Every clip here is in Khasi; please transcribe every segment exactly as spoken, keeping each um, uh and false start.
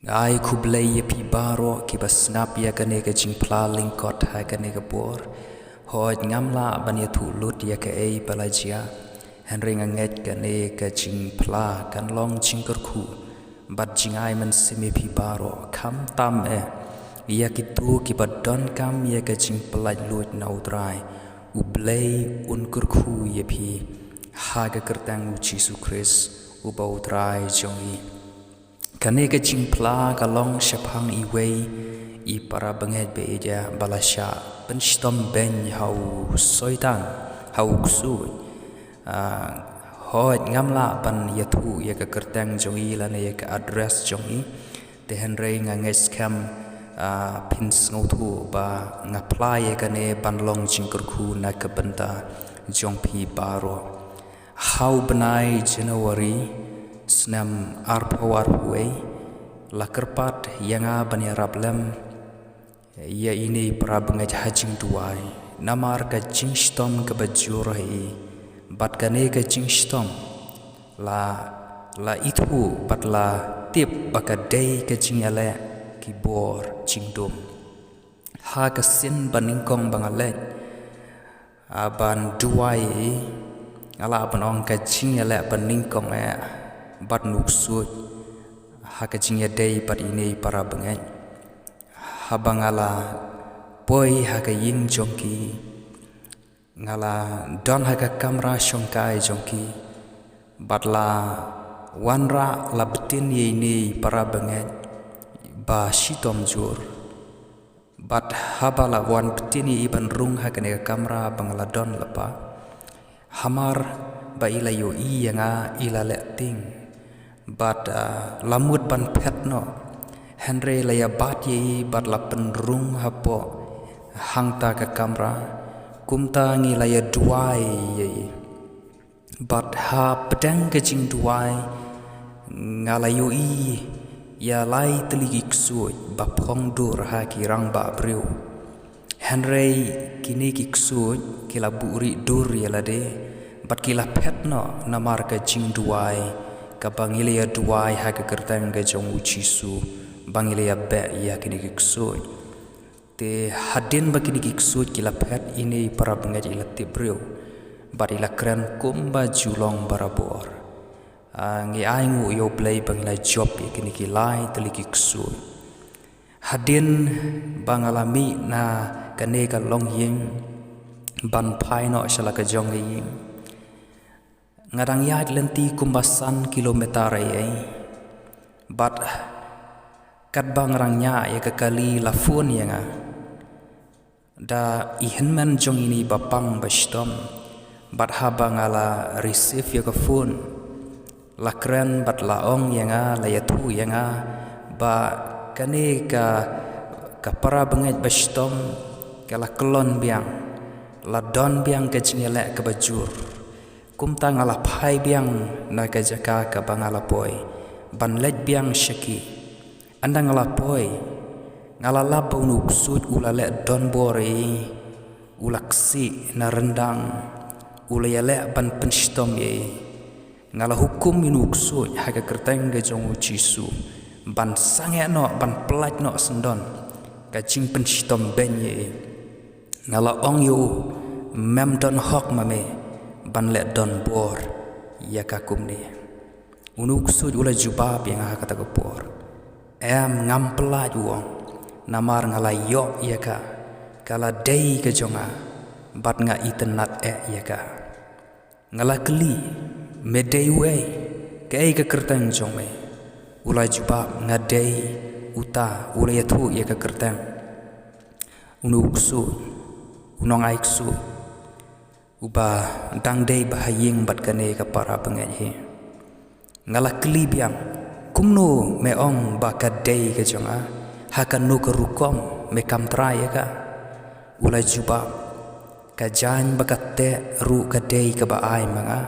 Nga ai khublei ïa phi baroh kiba sngap ïa kane ka jingphla lyngkot ha kane ka por. Hooid, ngam lah ban ïathuh lut ïa kaei ba la jia, hynrei nga ngeit kane ka jingphla kan long jingkyrkhu bad jingai mynsiem ïa phi baroh, khamtam eh ïa kito kiba donkam ïa ka jingpyllait luid na U Trai. U Blei un kyrkhu ïa phi ha ka kyrteng U Jisu Khrist uba U Trai jong ngi. Kane ka jingphla ka long shaphang iwei i para bangeit ba ïeit ba la shah pynshitom beiñ ha u Soitan, ha u ksuid. Ah, hooid, ngam lah ban ïathuh ïa ka kyrteng jong i lane ïa ka address jong i. Te hynrei nga ngeit skhem, ah, phin sngewthuh ba nga phla ïa kane ban long jingkyrkhu na ka bynta jong phi baroh. Ha u bnai January snem arphew arphew wei, la kyrpad ïa nga ban ïarap lem ïa ine i para bangeit ha jingduwai namar ka jingshitom kaba jur ha i. Bad kane ka jingshitom la, la ithuh bad la tip ba ka dei ka jingïaleh ki bor jingdum. Ha ka sien ba nyngkong ba nga leit, ah, ban duwai, nga lah ban ong ka jingïaleh ba nyngkong eh bad u ksuid ha ka jingïadei bad ine i para bangeit. Haba nga la poi ha ka ïing jong ki, nga la don ha ka kamra shongkai jong ki, bad la wanrah, la btin ïa ine i para bangeit ba shitom jur. Bad haba la wan btin ïa i ban rung ha kane ka kamra ba nga la don lypa, hamar ba i la ïohi ïa nga, i la leh tieng. Bad, ah, la mut ban phet noh, hynrei la ïabat ïa i bad la pynrung hapoh hangta ka kamra. Kumta ngi la ïaduwai ïa i. Bad hapdeng ka jingduwai nga la ïohi ïa lai tylli ki ksuid ba phong dur ha ki rangbah briew. Hynrei kine ki ksuid ki la buhrieh dur ïa lade bad ki la phet noh namar ka jingduwai kaba ngi la ïaduwai ha ka kyrteng ka jong U Jisu ba ngi la ïabeh ïa kine ki ksuid. Te hadien ba kine ki ksuid ki la phet, ine i para bangeit i la tip briew bad i la kren kumba ju long barabor. Ah, ngi ainguh ïa U Blei ba ngi la jop ïa kine ki lai tylli ki ksuid. Hadien ba nga la mih na kane ka longïing ban phai noh sha la ka jong ka ïing, nga dang ïaid lynti kumba san kilometer ei ei. Bad katba nga dang ñiah ïa ka kali, la phone ïa nga da i hynmen jong ine i bapang ba shitom. Bad haba nga la receive ïa ka phone, la kren bad la ong ïa nga, la ïathuh ïa nga ba kane ka, ka para bangeit ba shitom ka la kyllon biang, la don biang ka jingïaleh kaba jur. Kumta nga la phai biang na ka jaka kaba nga la poi ban leit biang sha ki. Ynda nga la poi, nga la lap ba une u ksuid u la leh donbor ïa i, u la ksih na ryndang, u la ïaleh ban pynshitom ïa i. Nga la hukum ïa une u ksuid ha ka kyrteng ka jong U Jisu ban sangeh noh, ban pyllait noh syndon ka jingpynshitom beiñ ïa i. Nga la ong ïa u, mem don hok ma me ban leh donbor ïa ka kumne. Une u ksuid u la jubab ïa nga ha kata ka por, em, ngam pyllait, u ong, namar nga la ïoh ïa ka, ka la dei ka jong nga bad nga itynnad eh ïa ka. Nga la kylli, me dei uei, kaei ka kyrteng jong me? U la jubab, nga dei uta, u la ïathuh ïa ka kyrteng. Une u ksuid, u nongai ksuid uba dang dei ba ha ïing bad kane ka para bangeit hi. Nga la kylli biang, kumno me ong ba ka dei ka jong nga? Ha kano ka rukom me kam trai ïa ka? U la jubab, ka jaiñ ba ka teh ruh ka dei kaba ai ma nga,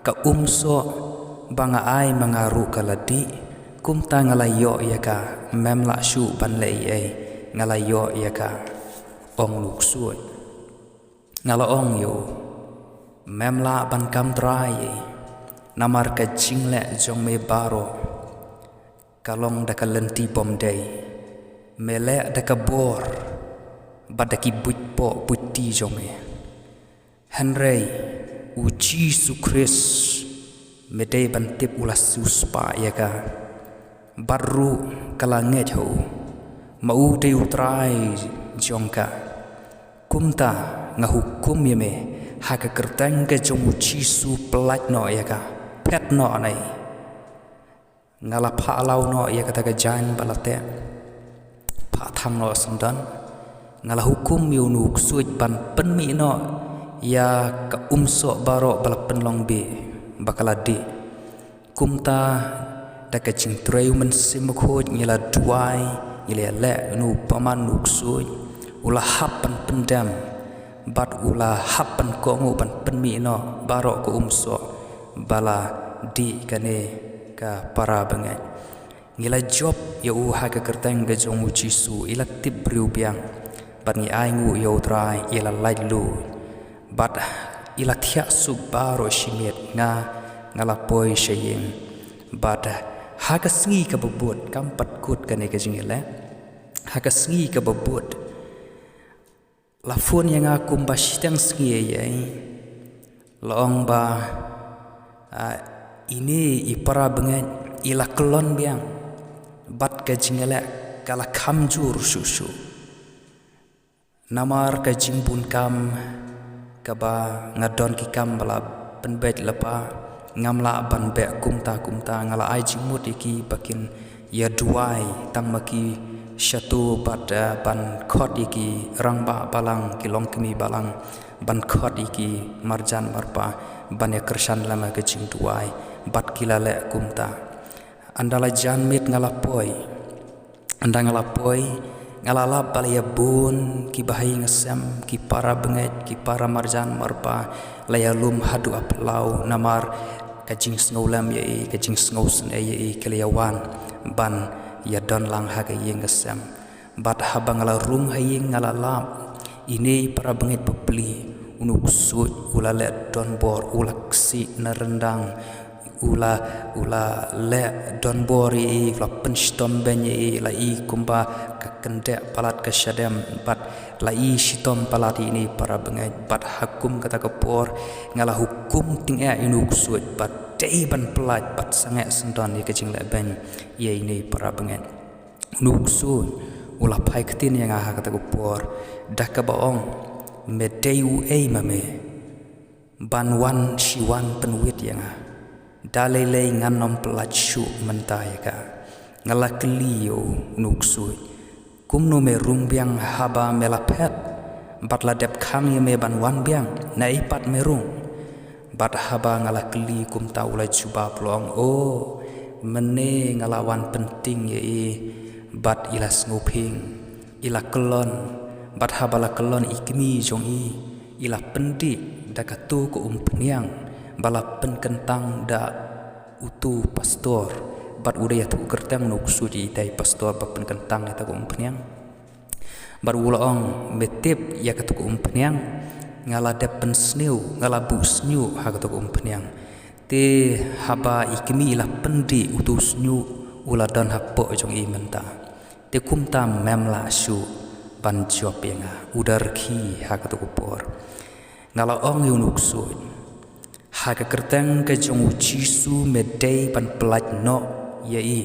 ka umsoh ba nga ai ma nga ruh ka la dih. Kumta nga la ïoh ïa ka, mem lah shuh ban leh ei ei, nga la ïoh ïa ka, ong une u ksuid. Nga la ong ïa u, mem lah ban kam trai ei, namar ka jingleh jong me baroh ka long da ka lynti bymdei. Me leh da ka bor bad da ki buit poh buit ti jong me. Hynrei u Jisu Khrist, me dei ban tip, u la siewspah ïa ka, bad ruh ka la ngeit ha u, ma u dei u Trai jong ka. Kumta nga hukum ïa me ha ka kyrteng ka jong u Jisu, pyllait noh ïa ka, phet noh nai. Nga la phah law noh ïa kata ka jaiñ ba la teh. Phah thang noh syndon. Nga la hukum ïa une u ksuid ban pynmih noh ïa ka umsoh baroh ba la pynlong bih, ba ka la dih. Kumta da ka jingtrei u Mynsiem Bakhuid ngi la duwai, ngi la leh ïa une u bymman u ksuid, u la hap ban pyndem, bad u la hap ban kohnguh ban pynmih noh baroh ka umsoh ba la dih kane ka para bangeit. Ngi la jop ïa u ha ka kyrteng ka jong u Jisu, i la tip briew biang. Bad ngi ainguh ïa u Trai, i la laitluid. Bad i la thiah suk baroh shi miet, nga, nga la poi sha ïing. Bad ha ka sngi kaba bud, kam pat kut kane ka jingïaleh. Ha ka sngi kaba bud, la phone ïa nga kumba shiteng sngi ïa ïa. La ong ba, ah, ine i para bangeit i la kyllon biang. Bad ka jingïaleh ka la kham jur shuh shuh. Namar ka jingbun kam kaba nga don ki kam ba la pynbeit lypa, ngam lah ban beh kumta kumta, nga la ai jingmut ïa ki ba kin ïa duwai tang ma ki shato bad, eh, ban khot ïa ki rangbah balang, ki longkmie balang, ban khot ïa ki marjan marpa ban ïa kyrshan lem ha ka jingduwai, bad ki la leh kumta. Ynda la jan miet nga la poi. Ynda nga la poi, nga la lap ba la ïa bun ki bahaïing hasem, ki para bangeit, ki para marjan marpa, la ïa lum haduh ha phyllaw, namar ka jingsngewlem ïa i, ka jingsngewsynei ïa i, ki la ïa wan ban ïa don lang ha ka ïing ka sem. Bad haba nga la rung ha ïing nga la lap, ine i para bangeit bapli, une u ksuid u la leh donbor, u la ksih na ryndang, u la, u la leh donbor ïa i, u la pynshitom beiñ ïa i, la i kumba ka kyndeh palat ka shadem, bad la i shitom palat ïa ine i para bangeit. Bad ha kum kata ka por nga la hukum tyngeh ïa une u ksuid ba dei ban pyllait bad sangeh syndon ïa ka jingleh beiñ ïa ine i para bangeit. Une u ksuid u la phai ktien ïa nga ha kata ka por da kaba ong, me dei uei ma me ban wan shi wan pynwit ïa nga? Da lei lei ngan ym pyllait shuh mynta ïa ka. Nga la kylli ïa une u ksuid, kumno me rung biang haba me la phet bad la dep khang ïa me ban wan biang, naei pat me rung? Bad haba nga la kylli kumta u la jubab, u la ong, o, mynne nga la wan pynting ïa i bad i la sngewphieng, i la kyllon, bad haba la kyllon i kmie jong i, i la pyndih da kato ka umphniang ba la pynkyntang da uto u pastor, bad u da ïathuh kyrteng une u ksuid ïa i dei pastor ba pynkyntang ïa kata ka umphniang. Bad u la ong, me tip ïa kato ka umphniang? Nga la dep pynsniew, nga la buh shñiuh ha kato ka umphniang. Te haba i kmie i la pyndih, uto u shñiuh u la don hapoh jong i mynta. Te kumta mem lah shuh ban jop ïa nga. U da rkhie ha kato ka por. Nga la ong ïa une u ksuid, ha ka kyrteng ka jong u Jisu me dei ban pyllait noh ïa i,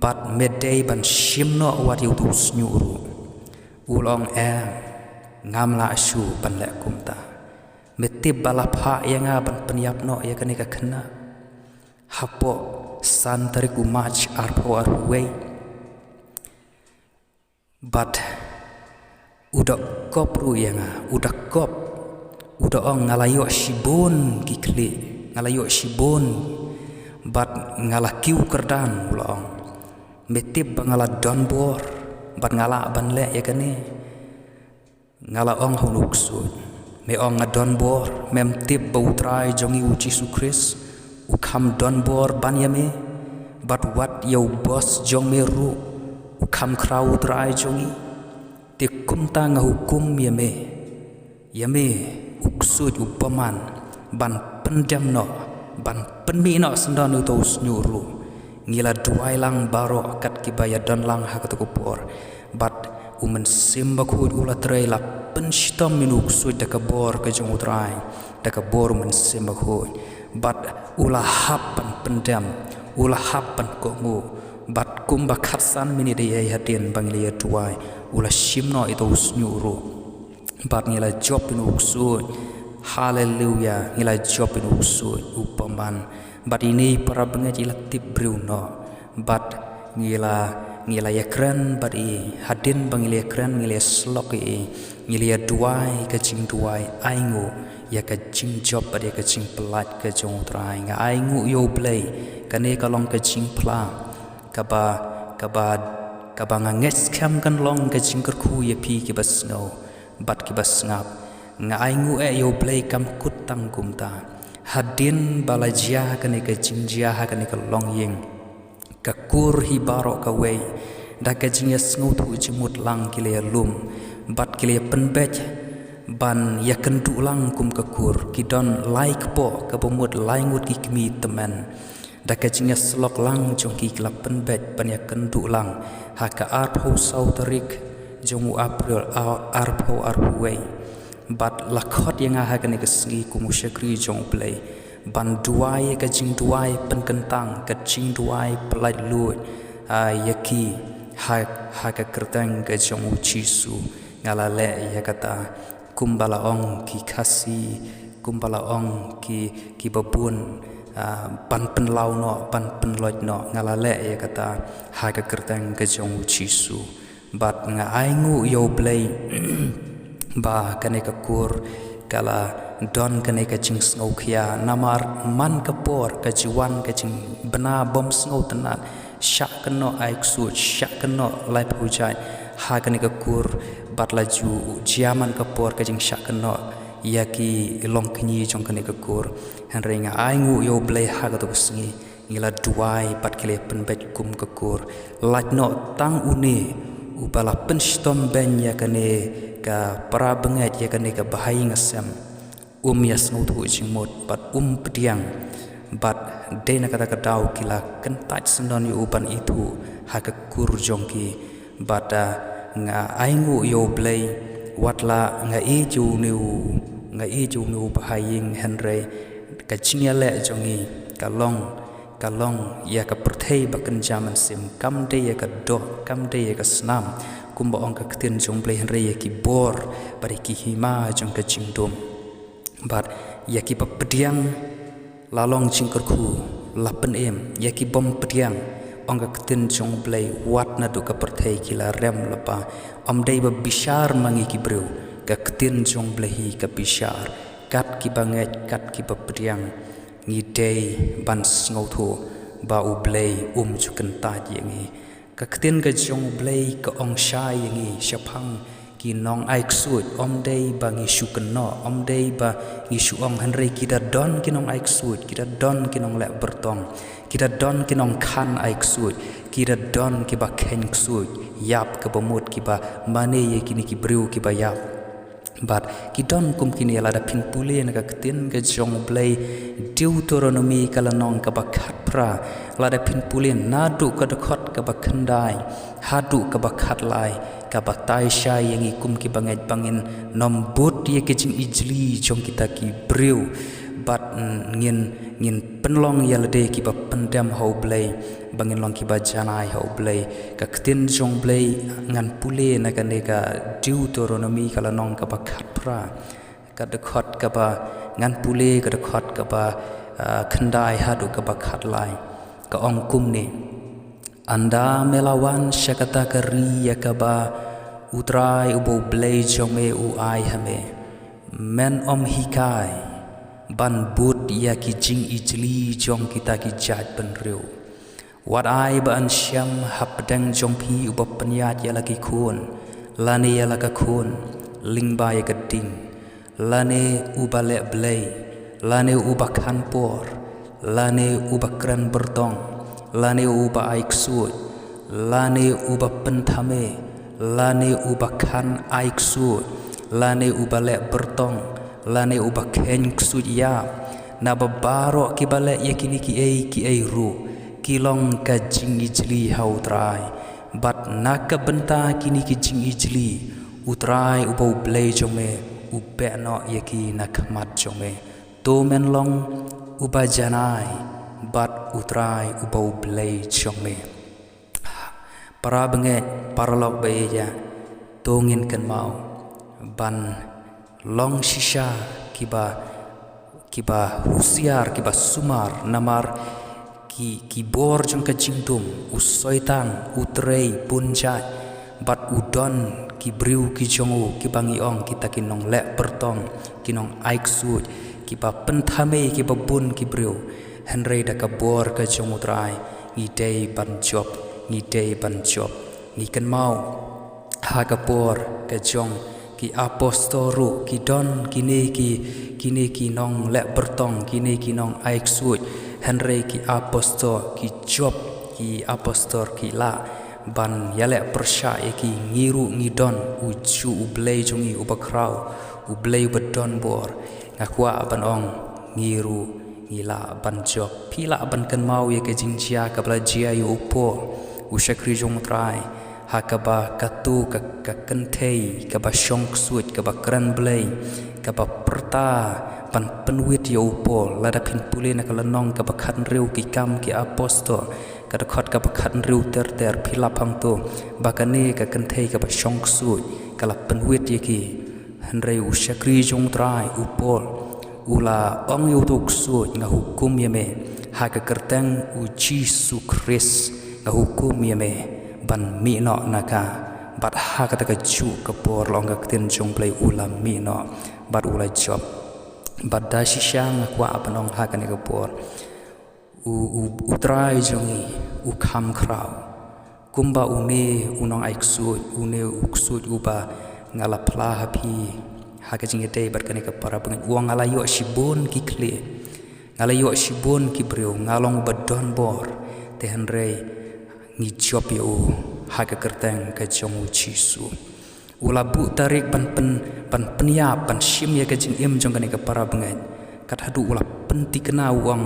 bad me dei ban shim noh wat ïa uto u shñiuh ruh. U la ong, em, ngam lah shuh ban leh kumta. Me tip ba la phah ïa nga ban pynïap noh ïa kane ka khynnah hapoh san tarik u March arphew arphew wei. Bad u da kop ruh ïa nga, u da kop, u da ong, nga la ïoh shibun ki khlieh, nga la ïoh shibun, bad nga la kiew kyrdan, u la ong. Me tip ba nga la donbor bad nga lah ban leh ïa kane? Nga la ong ha une u ksuid, me ong nga donbor, mem tip ba u Trai jong ngi u Jisu Khrist u kham donbor ban ïa me, bad wat ïa u bos jong me ruh u kham khraw u trai jong ngi? Te kumta nga hukum ïa me, ïa me u ksuid u bymman, ban pyndem noh, ban pynmih noh syndon uto u shñiuh ruh. Ngi la duwai lang baroh kat kiba ïadon lang ha kato ka por. Bad u Mynsiem Bakhuid u la trei, la pynshitom ïa u ksuid da ka bor ka jong U Trai, da ka bor u Mynsiem Bakhuid. Bad u la hap ban pyndem, u la hap ban kohnguh. Bad kumba khatsan minit ïa hadien ba ngi la ïa duwai, u la shim noh ïa uto u shñiuh ruh. Bad ngi la jop ïa u ksuid. Haleluya, ngi la jop ïa u ksuid u bymman. Bad ine i para bangeit i la tip briew noh. Bad ngi la, ngi la ïakren bad i, hadien ba ngi la ïakren, ngi la ïasyllok ïa i, ngi la ïaduwai ka jingduwai ainguh ïa ka jingjop bad ïa ka jingpyllait ka jong U Trai. Nga ainguh ïa U Blei, kane ka long ka jingphla kaba, kaba, kaba nga ngeit skhem kan long ka jingkyrkhu ïa phi kiba sngew bad kiba sngap. Nga ainguh eh ïa U Blei kam kut tang kumta. Hadien ba la jia kane ka jingjia ha kane ka longïing, ka kur hi baroh kawei, da ka jingïasngewthuh jingmut lang ki la ïalum bad ki la ïapynbeit ban ïakynduh lang kum ka kur. Ki don lai kpoh, kaba mut lai ngut ki kmie tymmen. Da ka jingïasyllok lang jong ki, ki la pynbeit ban ïakynduh lang ha ka arphew saw tarik jong u April, ar-, arphew arphew wei. Bad la khot ïa nga ha kane ka sngi kum u shakri jong U Blei ban duwai ka jingduwai pynkyntang, ka jingduwai pyllait luid, ah, ïa ki ha, ha ka kyrteng ka jong U Jisu. Nga la leh ïa kata, kumba la ong ki Khasi, kumba la ong ki, kiba bun, ah, ban pynlaw noh, ban pynlait noh. Nga la leh ïa kata ha ka kyrteng ka jong U Jisu. Bad nga ainguh ïa U Blei ba kane ka kur ka la don kane ka jingsngewkhia, namar man ka por ka ju wan ka jingbna bym sngewtynnat, shah kynnoh ai ksuid, shah kynnoh laiphew jait ha kane ka kur. Bad la ju jia man ka por ka jingshah kynnoh ïa ki longkñi jong kane ka kur. Hynrei nga ainguh ïa U Blei ha kato ka sngi, ngi la duwai bad ki la pynbeit kum ka kur. Lait noh tang une uba la pynshitom beiñ ïa kane ka para bangeit, ïa kane ka bahaïing hasem, um ïasngewthuh jingmut bad um pdiang. Bad dei na kata ka daw ki la kyntait syndon ïa u ban ithuh ha ka kur jong ki. Bad, ah, nga ainguh ïa U Blei, wat la nga ïeit ïa une u, nga ïeit ïa une u bahaïing, hynrei ka jingïaleh jong ngi ka long, ka long ïa ka pyrthei ba kynja mynsiem, kam dei ïa ka doh, kam dei ïa ka snam, kumba ong ka ktien jong U Blei, hynrei ïa ki bor bad ïa ki hima jong ka jingdum. Bad ïa kiba pdiang la long jingkyrkhu, la pynim. Ïa ki bym pdiang, ong ka ktien jong U Blei, wat naduh ka pyrthei ki la rem lypa. Ym dei ba bishar ma ngi ki briew, ka ktien jong U Blei hi ka bishar. Kat kiba ngeit, kat kiba pdiang, ngi dei ban sngewthuh ba U Blei um ju kyntait ïa ngi. Ka ktien ka jong U Blei ka ong shai ïa ngi shaphang ki nongai ksuid, ym dei ba ngi shu kynnoh, ym dei ba ngi shu ong, hynrei ki da don ki nongai ksuid, ki da don ki nongleh byrtong, ki da don ki nongkhan ai ksuid, ki da don kiba kheiñ ksuid ïap, kaba mut kiba mane ïa kine ki briew kiba ïap. Bad ki don kum kine. Lada phin pule na ka ktien ka jong U Blei, Deuteronomi ka lynnong kaba khatphra, lada phin pule naduh ka dkhot kaba khyndai haduh kaba khatlai, ka batai shai ïa ngi kum kiba ngeit ba ngin nym bud ïa ki jingijli jong kita ki briew. Bad, mm, ngin, ngin pynlong ïa lade kiba pyndem ha U Blei, ba ngin long kiba janai ha U Blei. Ka ktien jong U Blei, ngan pule na kane ka Deuteronomi ka lynnong kaba khatphra, ka dkhot kaba, ngan pule ka dkhot kaba, ah, khyndai haduh kaba khatlai. Ka ong kumne: Ynda me la wan sha kata ka ri ïa kaba U Trai uba U Blei jong me u ai ha me, men ym hikai ban bud ïa ki jingijli jong kita ki jaitbynriew. Wat ai ba yn shem hapdeng jong phi uba pynïaid ïa la ki khun, lane ïa la ka khun lyngba ïa ka ding, lane uba leh blei, lane uba khan por, lane uba kren byrtong, lane uba ai ksuid, lane uba pynthame, lane uba khan ai ksuid, lane uba leh byrtong, lane uba kheiñ ksuid ïap. Naba baroh kiba leh ïa kine kiei kiei ruh ki long ka jingijli ha U Trai. Bad na ka bynta kine ki jingijli, U Trai uba U Blei jong me u beh noh ïa ki na khmat jong me. To men long uba janai bad U Trai uba U Blei jong me. Para bangeit, paralok ba ïeit, to ngin kynmaw ban long shisha kiba, kiba husiar, kiba sumar, namar ki, ki bor jong ka jingdum, u Soitan, u trei bun jait, bad u don ki briew ki jong u kiba ngi ong kita ki nongleh byrtong, ki nongaiksuid, kiba pynthame, kiba bun ki briew. Hynrei da ka bor ka jong U Trai ngi dei ban jop, ngi dei ban jop. Ngi kynmaw ha ka por ka jong ki apostol ruh ki don kine ki, kine ki nongleh byrtong, kine ki nongaiksuid. Hynrei ki apostol ki jop, ki apostol ki lah ban ïaleh pyrshah ïa ki. Ngi ruh ngi don u ju U Blei jong ngi uba khraw, U Blei uba don bor. Nga kwah ban ong ngi ruh ngi lah ban jop. Phi lah ban kynmaw ïa ka jingjia kaba la jia ïa u Paul, u shakri jong U Trai, ha kaba kato ka, ka kynthei kaba shong ksuid, kaba kren Blei, kaba pyrta ban pynwit ïa u Paul. Lada phin pule na ka lynnong kaba khathynriew Ki Kam Ki Apostol, ka dkhot kaba khathynriew ter ter, phi lap hangto ba kane ka kynthei kaba shong ksuid ka la pynwit ïa ki. Hynrei u shakri jong U Trai u Paul u la ong ïa uto u ksuid, nga hukum ïa me ha ka kyrteng U Jisu Khrist, nga hukum ïa me ban mih noh na ka. Bad ha kata kajuh ka por la ong ka ktien jong U Blei u la mih noh bad u la jop. Bad da shisha nga kwah ban ong ha kane ka por, u, u, U Trai jong ngi u kham khraw. Kumba une u nongaiksuid, une u ksuid uba nga la phla ha phi ha ka jingïadei bad kane ka para bangeit, u ong nga la ïoh shibun ki khlieh, nga la ïoh shibun ki briew, nga long uba don bor, te hynrei ngi jop ïa u ha ka kyrteng ka jong U Jisu. U la buh tarik ban pyn, ban pynïap, ban shim ïa ka jingim jong kane ka para bangeit. Kat haduh u la pynthikna, u ong,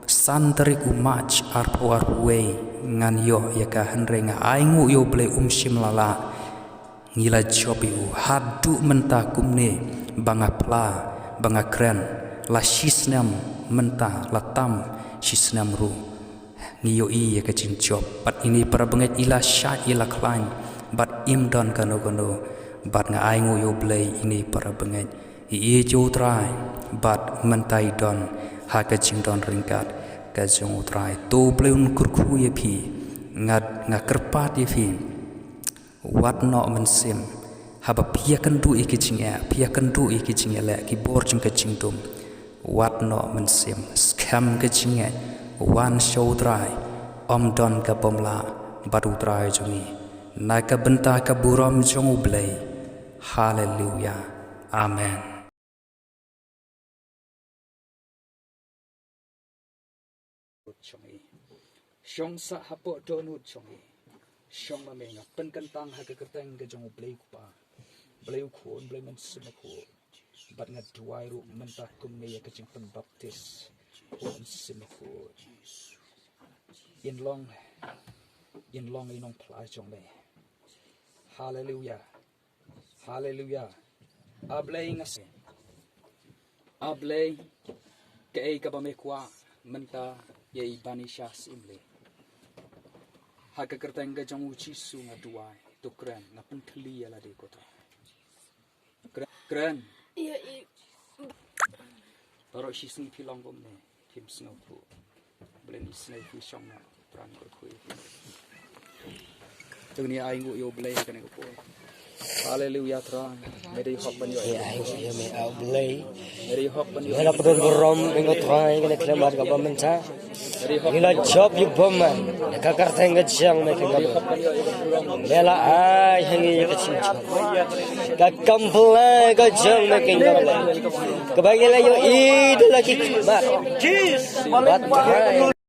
san tarik u March arphew arphew wei ngan ïoh ïa ka, hynrei nga ainguh ïa U Blei um shym la lah. Ngi la jop ïa u haduh mynta kumne, ba nga phla, ba nga kren, la shisnem mynta, la tam shisnem ruh. Ngi ïohi ïa ka jingjop. Bad ine i para bangeit i la shait, i la khlaiñ, bad im don kano kano. Bad nga ainguh ïa U Blei, ine i para bangeit i ïeit ïa U Trai, bad mynta i don ha ka jingdon ryngkat ka jong U Trai. To U Blei un kyrkhu ïa phi. Nga, nga kyrpad ïa phi, wat noh mynsiem. Haba phi ïakynduh ïa ki jingeh, phi ïakynduh ïa ki jingeh, ki bor jong ka jingdum, wat noh mynsiem. Skhem ka jingeh, wan sha U Trai. Ym don kaba ym lah bad U Trai jong ngi. Na ka bynta ka burom jong U Blei. Haleluya. Amen. Jong ngi. Shong sah hapoh dohnud jong ngi. Shong ma me, nga pynkyntang ha ka kyrteng ka jong U Blei U Kpa, Blei U Khun, Blei Mynsiem Bakhuid. Bad nga duwai ruh mynta kumne ïa ka jingpynbaptis U Mynsiem Bakhuid. In long, in long i nongphla jong me. Haleluya. Haleluya. A Blei, nga sngew, A Blei, kaei kaba me kwah mynta ïa i Banisha Syiemlieh. Ha ka kyrteng ka jong U Jisu nga duwai, to kren, nga pynthylli ïa lade ko Trai. Kren, kren. Ïa i. Baroh shisngi phi long kumne. Phim sngewthuh. Blei, ngi sngew phi shong na pran kyrkhu. To ngin ainguh ïa U Blei ha kane ka por. Haleluya Trai. Me dei hok ban ïoh. Ïa, ainguh ïa me, A Blei. Me dei hok ban ïoh. Me la pynbun burom ïa nga Trai, kane ka khyllipmat kaba mynta. Ngi la jop ïa u bymman, ka kyrteng ka jong me King of Glory. Me la ai ha ngi ïa ka jingjop, ka kam pynlait ka jong me King of Glory. Kaba ngi la ïohi da la ki khmat. Bad